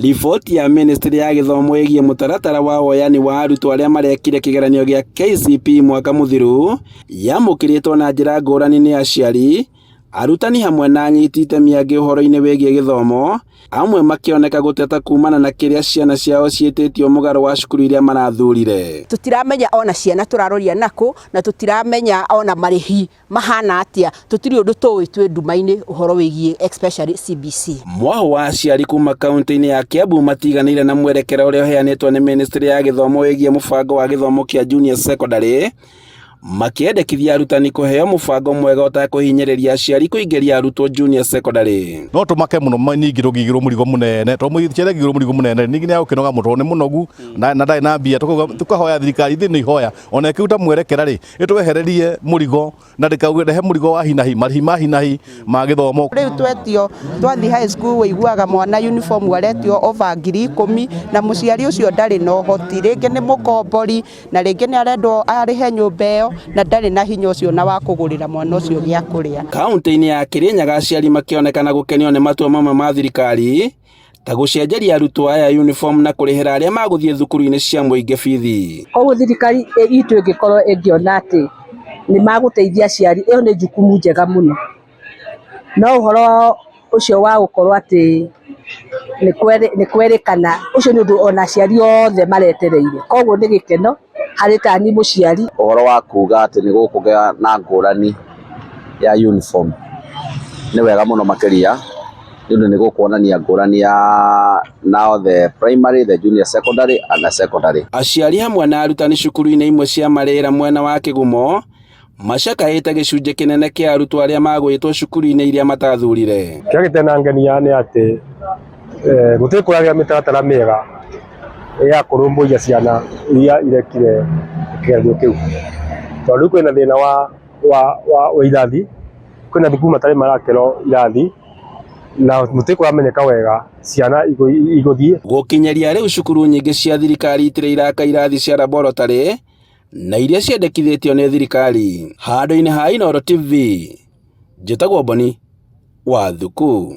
Riboti ya ministry ya gĩthomo ĩgiĩ mũtaratara wa woyani wa arutwo arĩa marekire kĩgeranio gĩa KCPE mwaka mũthiru yamũkĩrĩtwo na njĩra ngũrani nĩ aciari, arutani hamwe na anyiti itemi angĩ ũhoro-inĩ wĩgiĩ gĩthomo, amwe makĩoneka gũteta kumana na kĩrĩa ciana ciao ciĩtĩtio mũgarũ wa cukuru iria marathurire. Tũtiramenya ona ciana tũraroria nakũ, na tũtiramenya ona marĩhi mahana atĩa, tũtirĩ ũndũ tũĩ, twĩ nduma-inĩ ũhoro wĩgiĩ especially CBC. Mwahũ wa aciari kuma kaunti-inĩ ya Kiambu matiganĩire na mwerekera ũrĩa ũheanĩtwo nĩ ministry ya gĩthomo wĩgiĩ mũbango wa gĩthomo kĩa junior secondary, makĩendekithia arutani kũheo mũbango mwega ũtakũhinyĩrĩria aciari kũingĩria arutwo junior secondary. No tũmake mũno ningĩ tũngĩigĩrwo mũrigo mũnene, tondũ mũciari angĩigĩrwo mũrigo mũnene ningĩ nĩ agũkĩnoga mũno tondũ nĩ mũnogu na ndarĩ na mbia. Tũkahoya thirikari, ithuĩ nĩ ihoya ona ĩkĩruta mwerekera rĩ, ĩtwehererie mũrigo na ndĩkarehe mũrigo wa hinahi, marĩhi ma hinahi ma gĩthomo. Rĩu twetio twathiĩ high school wĩiguaga mwana uniform aretio over 10,000, na mũciari ũcio ndarĩ na ũhoti, rĩngĩ nĩ mũkombori na rĩngĩ nĩ arendwo arĩhe nyũmba ĩyo na ndarĩ na hinya ũcio na wa kũgũrĩra mwana ũcio gĩa kũrĩa. Kaunti-inĩ ya Kirinyaga aciari makĩonekana gũkenio nĩ matua mamwe ma thirikari ta gũcenjeria arutwo aya uniform na kũrĩhĩra arĩa magũthiĩ thukuru-inĩ cia mũingĩ bithi. Koguo thirikari itũ ĩngĩkorwo ĩngĩona atĩ nĩ magũteithia aciari, ĩyo nĩ jukumu njega mũno. No ũhoro ũcio wa gũkorwo atĩ nĩ kwerĩkana, ũcio nĩ ũndũ ona aciari othe maretereire. Koguo nĩ gĩkeno harĩ tani mũciari. Ũhoro wa kuga atĩ nĩ gũkũgĩa na ngũrani ya uniform nĩ wega mũno makĩria, nĩ ũndũ nĩ gũkuonania ngũrani ya now the primary, the junior secondary and the secondary. Aciari hamwe na arutani cukuru-inĩ imwe cia Marĩra mwena wa Kĩgumo macakaĩte gĩcunjĩ kĩnene kĩa arutwo arĩa magwĩtwo cukuru-inĩ iria matathurire. Kĩrĩa gĩtenangenia nĩ atĩ gũtirĩ kũragĩa mĩtaratara mĩega ya kũrũmbũiya ciana iria irekire kĩgeranio kĩu, tondũ rĩu kwĩna thĩna wa irathi, kwĩna thukuru matarĩ marakĩrwo irathi na gũtirĩ kũramenyeka wega ciana igũthiĩ. Gũkinyĩria rĩu cukuru nyingĩ cia thirikari itirĩ iraka irathi cia laboratory na iria ciendekithĩtio nĩ thirikari. Handũ-inĩ ha Inooro TV, njĩtagwo Boni wa Thuku.